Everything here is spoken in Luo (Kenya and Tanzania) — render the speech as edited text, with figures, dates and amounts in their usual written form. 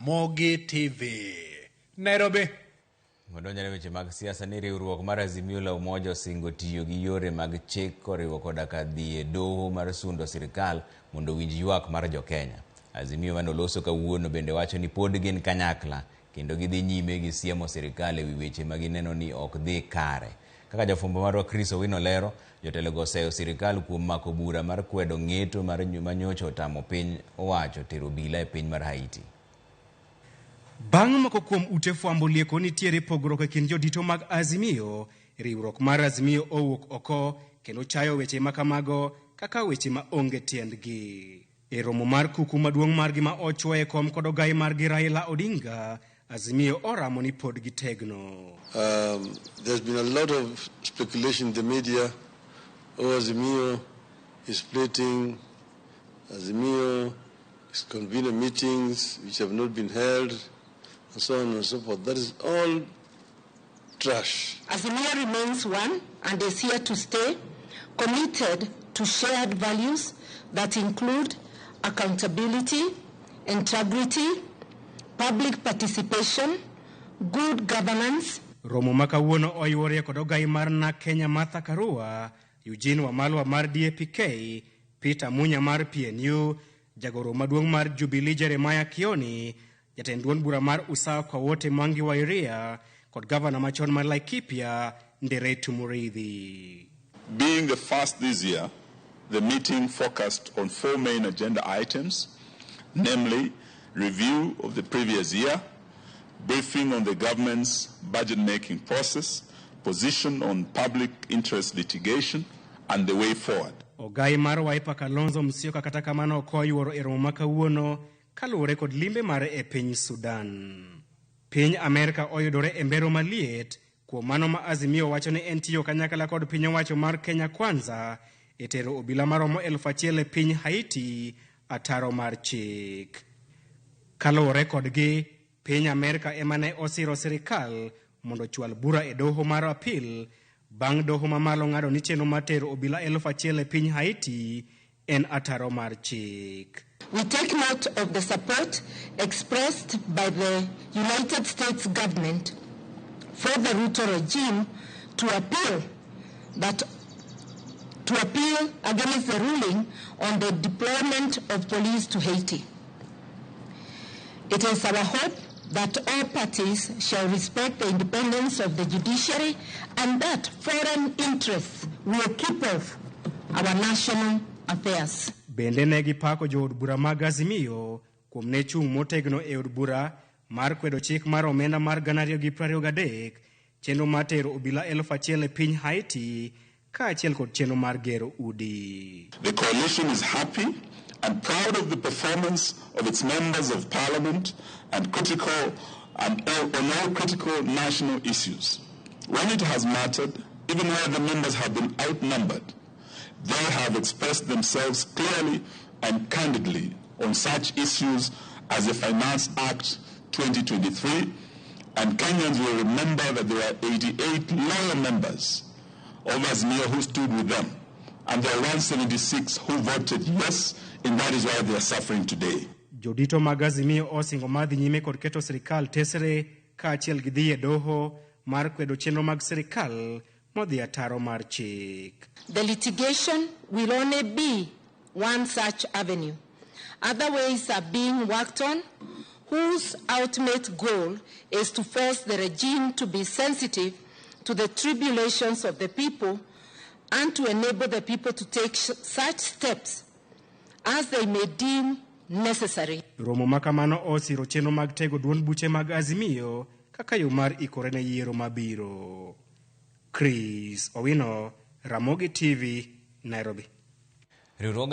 Mogi TV, Nairobi. Wadonjore weche mag siasa ni riwruok mar Azimio la Umoja osingo tiyo gi yore mag chik koriwo koda ka dhi e doho mar sundo sirikal mondo owinj ywak mar jokenya. Azimio mane oloso kawuono bende wacho ni pod gin kanyakla kendo gidhi nyime gi siemo sirikal ewi weche ma gineno ni ok dhi kare. Kaka jafwambo marwa Chris Owino lero, jotelogo oseyo sirikal kuom mako bura mar kwedo ng'eto mar manyocha otamo piny owacho tero obila e piny mar Haiti. Bang' moko kuom ute fwambo lieko nitiere pogruok e kind jodito mag Azimio, riwruok mar Azimio owuok oko kendo chayo weche makamago kaka weche ma onge tiendgi. E romo mar kuku maduong' margi ma ochwoye kom kod ogai margi Raila Odinga, Azimio oramo ni pod gitegno. There's been a lot of speculation in the media. Oh, Azimio is splitting. Azimio is convening meetings which have not been held, and so on and so forth. That is all trash. Azimio remains one and is here to stay, committed to shared values that include accountability, integrity, public participation, good governance. Romo ma kawuono oyuorie kod ogai mar NARC Kenya Martha Karua, Eugene Wamalwa mar DAPK, Peter Munya mar PNU, jagoro maduong' mar Jubilee Jeremiah Kioni, jatend duond bura mar Usawa kwa Wote Mwangi wa Iria kod gavana machon mar Laikipia Nderetu Muriithi. Being the first this year, the meeting focused on four main agenda items, namely review of the previous year, briefing on the government's budget-making process, position on public interest litigation, and the way forward. Ogai mar Wiper Kalonzo Musyoka kata kamano ok oyuoro e romo ma kawuono kaluwore kod limbe mare e piny Sudan. Piny Amerka oyudore e mbero maliet kuom mano ma Azimio wacho ni en tiyo kanyakla kod piny owacho mar Kenya Kwanza e tero obila maromo 1000 e piny Haiti ataro mar chik. Kaluwore kodgi, piny Amerka ema ne osiro sirikal mondo ochwal bura e doho mar apil bang' doho mamalo ng'ado ni chenro mar tero obila 1000 e piny Haiti en ataro mar chik. We take note of the support expressed by the United States government for the Ruto regime to appeal against the ruling on the deployment of police to Haiti. It is our hope that all parties shall respect the independence of the judiciary and that foreign interests will keep off our national affairs. Bende ne gipako jood bura mag Azimio kuom ne chung' motegno e od bura mar kwedo chik mar omenda mar 2023, chenro mar tero obila 1000 e piny Haiti kaachiel kod chenro mar gero udi. The coalition is happy and proud of the performance of its members of parliament and critical and all, on all critical national issues. When it has mattered, even where the members have been outnumbered, they have expressed themselves clearly and candidly on such issues as the Finance Act 2023, and Kenyans will remember that there were 88 loyal members of Azimio who stood with them, and there are 176 who voted yes, and that is why they are suffering today. Jodito mag Azimio osingo mar dhi nyime kod keto sirikal tesre kaachiel gi dhi e doho mar kwedo chenro mag sirikal modhi ataro mar chik. The litigation will only be one such avenue. Other ways are being worked on, whose ultimate goal is to force the regime to be sensitive to the tribulations of the people and to enable the people to take such steps as they may deem necessary. Romo ma kamano osiro chenro mag tego duond buche mag Azimio kaka yo mar ikore ne yiero mabiro. Chris Owino, Ramogi TV, Nairobi. Riwruog